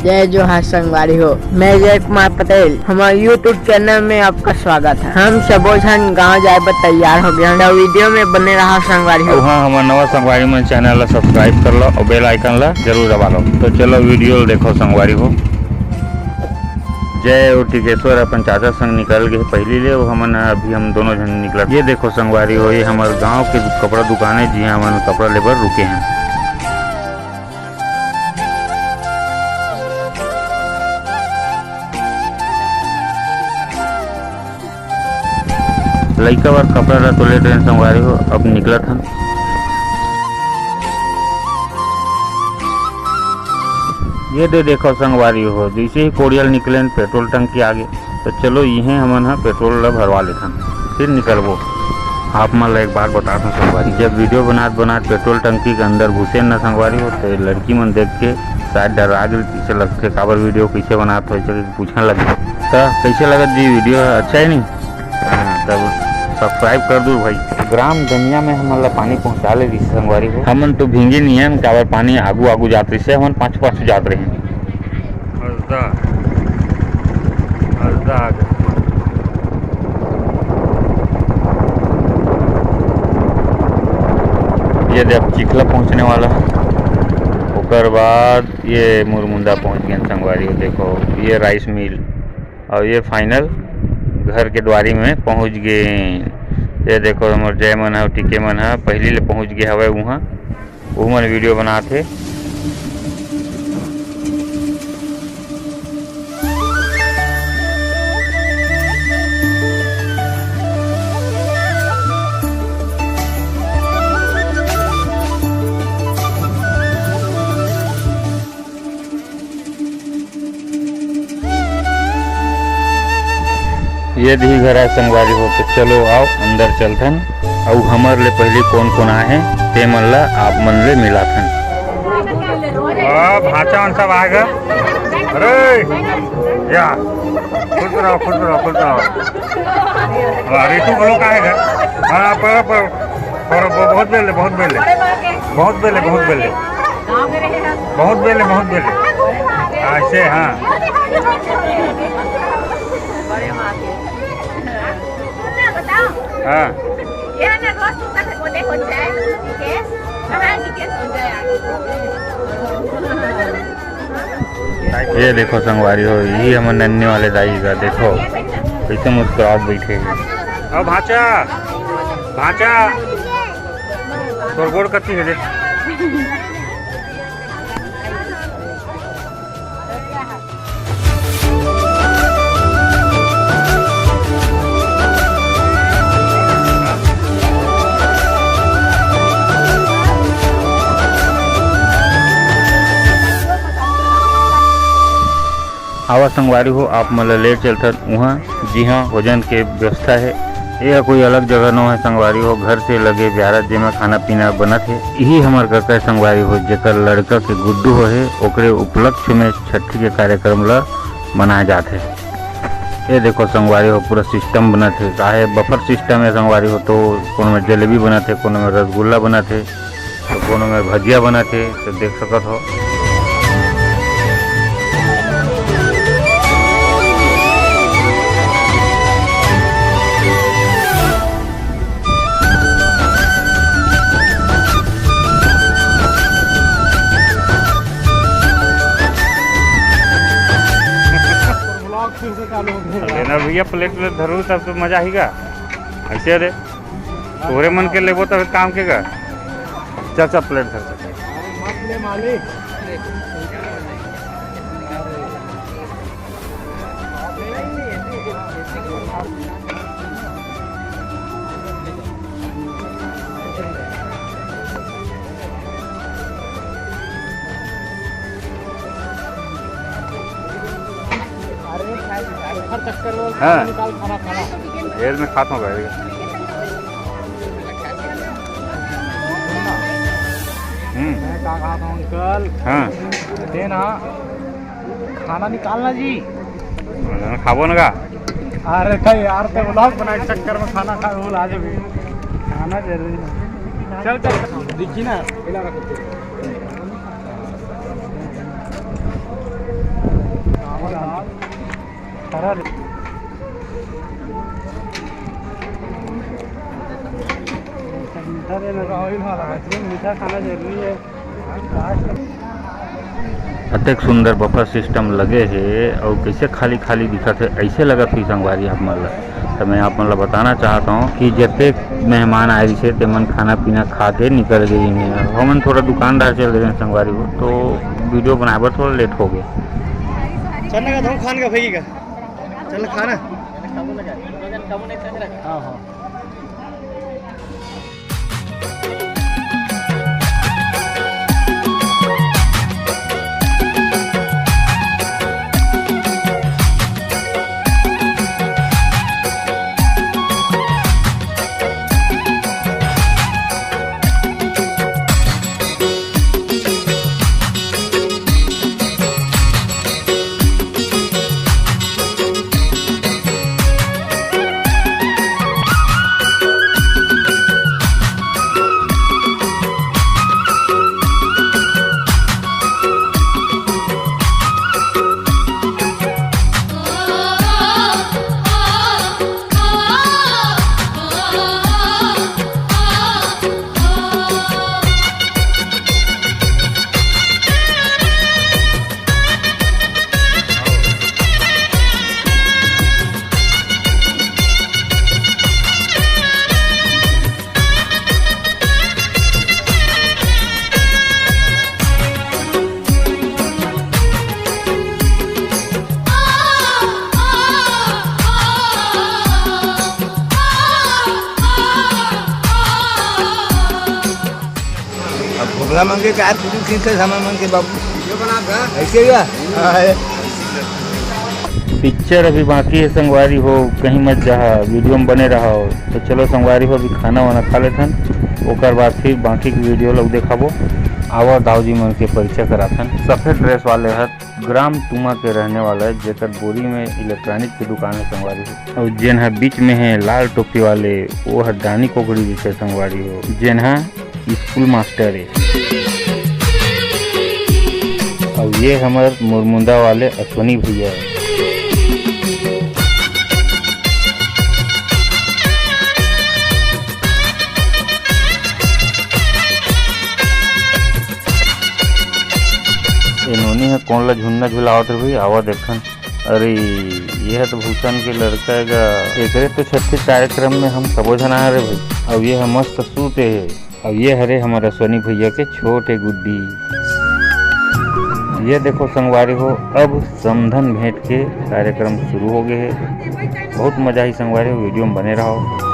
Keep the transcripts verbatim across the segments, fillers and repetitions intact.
जय जोहार संगवारी हो, मैं जय कुमार पटेल। हमारे YouTube चैनल में आपका स्वागत है। हम सबो झन गांव जाए बर तैयार हो गए हैं, तो वीडियो में बने रहा संगवारी हो। अउ हाँ, हमारे नवा संगवारी मन चैनल ला सब्सक्राइब कर लो और बेल आइकन ला जरूर दबा लो। तो चलो वीडियो देखो संगवारी हो। जय और टिकेश्वर अपन चाचा संग निकल गए पहली ले, वो हमन अभी हम दोनों झन निकलत। ये देखो संगवारी हो, ये हमारे गांव के कपड़ा दुकान है, जिहां हमन कपड़ा लेबर रुके हैं। लइका बर कपड़ा ला तो ले डरेन संगवारी हो, अब निकलत हन। ये दे देखो संगवारी हो, जैसे ही कोड़ियल निकलेन पेट्रोल टंकी आगे, तो चलो इहें हमन ह पेट्रोल ला भरवा लेथन, फिर निकलबो। आप मन ला एक बात बता दूं संगवारी, जब वीडियो बनात बनात पेट्रोल टंकी के अंदर घुसेन ना संगवारी हो, तो ये लड़की मन देख के शायद डरा गेल, कइसे लगथे, काबर वीडियो कइसे बनात हो, ऐसे पूछने लगे। तो कैसे लगत जी वीडियो, अच्छा है नहीं? हाँ, तब सब्सक्राइब कर दू भाई। ग्राम धनिया में हमन ला पानी पहुंचा ले रिहिस संगवारी हो। हमन तो भींगे नियन, काबर पानी आगू आगू जात रिहिस, हमन पाछू पाछू जात रहे। हंसदा, हंसदा आ गया। ये देख चिखला पहुंचने वाला है, ओकर बाद ये मुरमुंदा पहुंच गए संगवारी हो। देखो ये राइस मिल और ये फाइनल घर के द्वारी में पहुंच गए। ये देखो हमर जय मन ह, टिके मन ह पहली ले पहुंच गए हवय उहाँ, उमन वीडियो बनात हे। ये दही घर आय संगवारी हो, तो चलो आओ अंदर चलथन। अउ हमर ले पहली कौन कौन आए हैं, ते मन ला आप मन ले मिलाथन। आ, भांचा मन सब आ गए। अरे, या, खुश रहो, खुश रहो, खुश रहो। वाह, रितु बोलो का है घर? हाँ, पर, पर, पर, बहुत बेले, बहुत बेले। बहुत बेले, बहुत बेले। बहुत बेले, बहुत बेले। ऐसे, हाँ। हाँ। ये देखो संगवारी हो, यही हमर नन्नी वाले दाई का, देखो कैसे मुस्कुरात बैठे हैं। अब भांचा, भांचा, तोर गोड़ कत्ती हे दे। आवा संगवारी हो, आप मन ल ले चलथन उहाँ, जिहाँ भोजन के व्यवस्था हे। ये कोई अलग जगह नो है संगवारी हो, घर से लगे ब्यारा जेमा खाना पीना बनत हे। यही हमर कका संगवारी हो, जेकर लड़का के गुड्डू हो हे, ओकरे उपलक्ष्य में छठी के कार्यक्रम ल मनाए जात हे। ये देखो संगवारी हो, पूरा सिस्टम बनत हे, काहे बफर सिस्टम हे संगवारी हो, तो कोनो में जलेबी बनत हे, कोनो में रसगुल्ला बनत हे। तो कोनो में भजिया बनत हे, तो देख सकत हो। Vlog फिर से चालू हो गया। लेना भैया, प्लेट में धरू तब तो मजा आएगा। ऐसे दे। तोरे मन के लेबो तब काम के का? चल, चल, प्लेट धर, चल। मत ले मालिक। अरे, हर चक्कर में हाँ। निकाल खाना, खाना। जेल में खाता हूँ भाई। हम्म। मैं का कहा था, अंकल? हाँ। दे ना, खाना निकालना जी। खाना खाबो ना का? अरे, तो यार, तो vlog बनाए के चक्कर में खाना खा भूल आ जाबे। खाना जरूरी है। चल, चल, दिखी ना। इला रख। मीठा देना, मीठा खाना जरूरी है। अतेक सुंदर बफर सिस्टम लगे हे अउ कइसे खाली खाली दिखत हे, अइसे लगत होही संगवारी आप मन ला। त मैं आप मन ला बताना चाहत हौं कि जतेक मेहमान आए रहिसे, तेमन खाना पीना खा के निकल गे रहिन हे। हमन थोड़ा दुकान डहर चल दे रहेन संगवारी हो, तो वीडियो बनाए बर थोड़ा लेट हो गे। चल ना, खान का फेंकी का। चल खाना। हाँ, हाँ। अब भोगला मन के का, तू खींच के सामान मन के बाबू। ऐसे ही बा? हाँ, है। पिक्चर अभी बाकी हे संगवारी हो, कहीं मत जाहा, वीडियो में बने रहा। तो चलो संगवारी हो, अभी खाना वाना खा लेथन, ओकर बाद फिर बाकी के वीडियो लोग देखाबो। आवा दाऊ जी मन के परिचय कराथन। सफेद ड्रेस वाले हर ग्राम तुमा के रहने वाला है, जेकर बोरी में इलेक्ट्रॉनिक के दुकान है संगवारी हो। अउ जेन ह बीच में है लाल टोपी वाले, वो ह डानी कोकड़ी जैसे संगवारी हो, जेन ह स्कूल मास्टर है। अउ ये हमर मुरमुंदा वाले अश्वनी भैया है। ए नोनी ह कोन ला झुन्ना झुलावत रही, आवा देखन। अरे, ये ह तो भूषण के लड़का हे गा। एकरे तो छट्ठी कार्यक्रम में हम सबो झन आए रे भाई। अउ ये ह मस्त सूते हे। अउ ये हरे हमर अश्वनी भैया के छोटे गुड्डी। ये देखो संगवारी हो, अब समधन भेंट के कार्यक्रम शुरू हो गए हे। बहुत मजा ही संगवारी हो, वीडियो में बने रहो।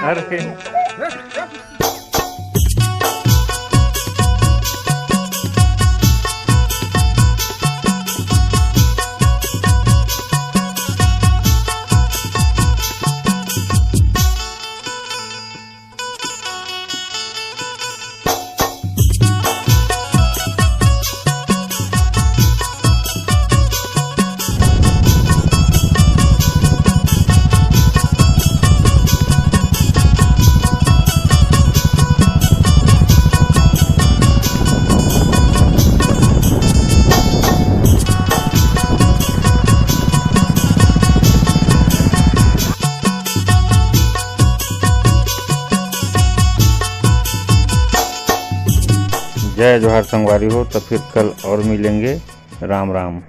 अरे। जय जोहार संगवारी हो, तो फिर कल और मिलेंगे। राम राम।